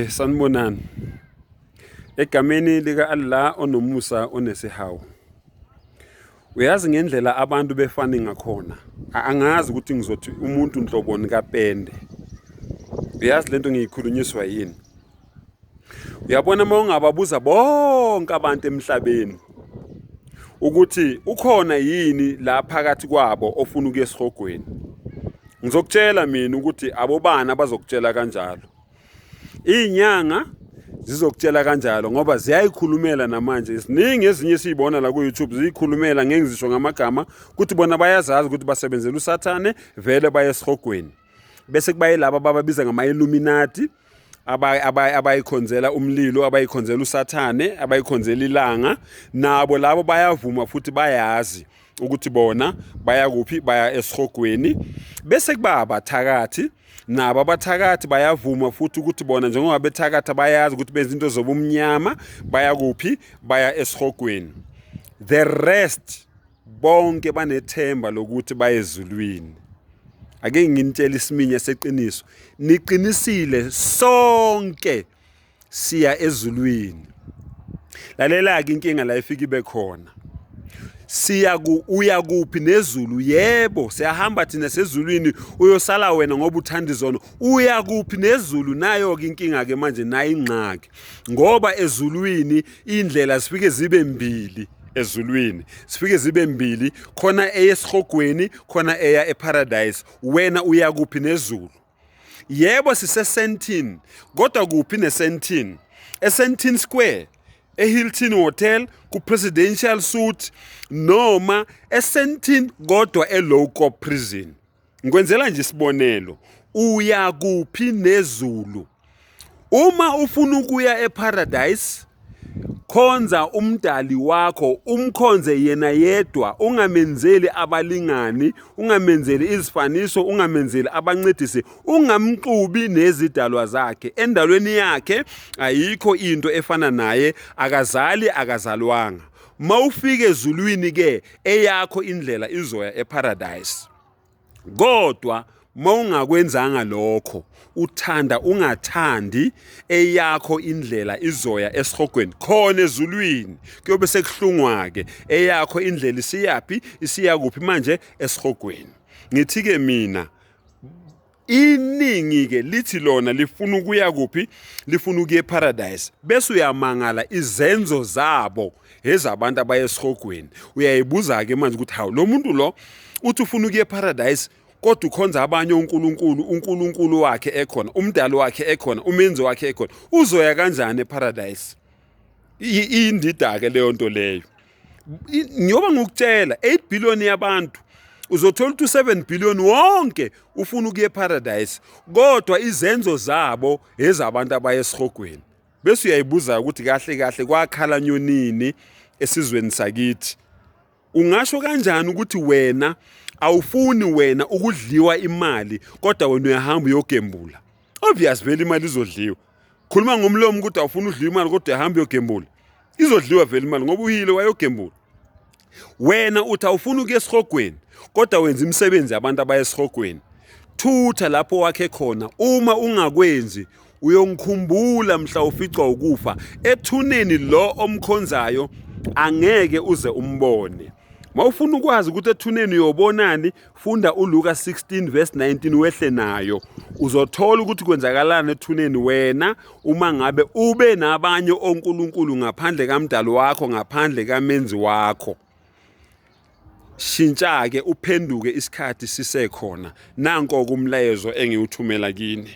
Sanibonani. Egameni lika Allah onomusa onesihawu. Uyazi ngendlela abantu befane ngakhona. Angazi ukuthi ngizothi umuntu nhloboni kapende. Uyazi lento ngiyikhulunyiswa yini? Uyabona uma ungababuza bonke abantu emhlabeni ukuthi ukhona yini la phakathi kwabo ofuna ukuya esihogweni. Ngizokutshela mina ukuthi abobani abazokutshela kanjalo. Iy'nyanga zizokutshela kanjalo ngoba ziyayikhulumela namanje. Ziningi ezinye esiyibona la ku-YouTube ziyikhulumela, ngeke ngizisho ngamagama, ukuthi bona bayazazi ukuthi basebenzela uSathane, vele baye esihogweni. Bese kuba yilaba abababiza ngama-Illuminati, abayikhonzela umlilo, abayikhonzela uSathane, abayikhonzela ilanga, nabo labo bayavuma futhi bayazi ukuthi bona baya kuphi, baya esihogweni. Bese kuba abathakathi, nabo abathakathi bayavuma futhi ukuthi bona njengoba bethakatha bayazi ukuthi benza into zobumnyama, baya kuphi, baya esihogweni. The rest bonke banethemba lokuthi baye ezulwini. Ake nginitshele isiminya seqiniso, niqinisile, sonke siya ezulwini. Lalela-ke inkinga la ifike ibe khona. Siya ku uya kuphi nezulu? Yebo, siyahamba thina sezulwini, uyosala wena ngoba uthanda izono. Uya kuphi nezulu? Nayo-ke inkinga-ke manje, nayo ingxaki, ngoba ezulwini indlela zifike zibe mbili. Ezulwini sifike zibe mbili, khona eyesihogweni, khona eya eparadise. Wena uya kuphi nezulu? Yebo, siseSandton, kodwa kuphi neSandton? ESandton Square, eHilton Hotel, ku-Presidential Suite, noma eSandton kodwa eLow Prison? Ngikwenzela nje isibonelo, uya kuphi nezulu? Uma ufuna ukuya eparadise, khonza umdali wakho, umkhonze yena yedwa, ungamenzeli abalingani, ungamenzeli izifaniso, ungamenzeli abancedisi, ungamxubi nezidalwa zakhe. Endalweni yakhe ayikho into efana naye, akazali, akazalwanga. Mawufika ezulwini ke, eyakho indlela izoya eparadise. Kodwa mawungakwenzanga lokho, uthanda ungathandi, eyakho indlela izoya esihogweni khona ezulwini. Kuyobe sekuhlungwa-ke, eyakho indlela isiyaphi, isiya kuphi manje? Esihogweni. Ngithi-ke mina, iningi-ke lithi lona lifuna ukuya kuphi? Lifuna ukuya eparadise. Bese uyamangala izenzo zabo ezabantu abaye esihogweni. Uyayibuza-ke manje ukuthi hawu, lo muntu lo uthi ufuna ukuya eparadise, kodwa ukhonza abanye onkulunkulu, uNkulunkulu wakhe ekhona, umdali wakhe ekhona, umenzi wakhe ekhona, uzoya kanjani eparadise? Iyindida-ke leyo nto leyo. Njengoba ngikutshela, 8 billion yabantu, uzothola ukuthi u-7 billion wonke ufuna ukuya eparadise, kodwa izenzo zabo ezabantu abaye esihogweni. Bese uyayibuza ukuthi kahle kahle kwakhala nyonini esizweni sakithi. Ungasho kanjani ukuthi wena awufuni wena ukudliwa imali, kodwa wena uyahamba uyogembula? Obvious vele imali izodliwa. Khuluma ngomlomo ukuthi awufuni udliwa imali, kodwa uyahamba uyogembula. Izodliwa vele imali ngoba uyile wayogembula. Wena uthi awufuni ukuya esihogweni, kodwa wenza imisebenzi yabantu abaya esihogweni. Thutha lapho wakhe khona. Uma ungakwenzi uyongikhumbula mhla uficwa ukufa ethuneni. Lo omkhonzayo angeke uze umbone. Mawufuna ukwazi ukuthi ethuneni uyobonani, funda uLuka 16 verse 19 wehle nayo, uzothola ukuthi kwenzakalani ethuneni wena uma ngabe ube nabanye onkulunkulu ngaphandle kamdali wakho, ngaphandle kamenzi wakho. Shintsha-ke uphenduke, isikhathi sisekhona. Nanko kumlayezo engiwuthumela kini.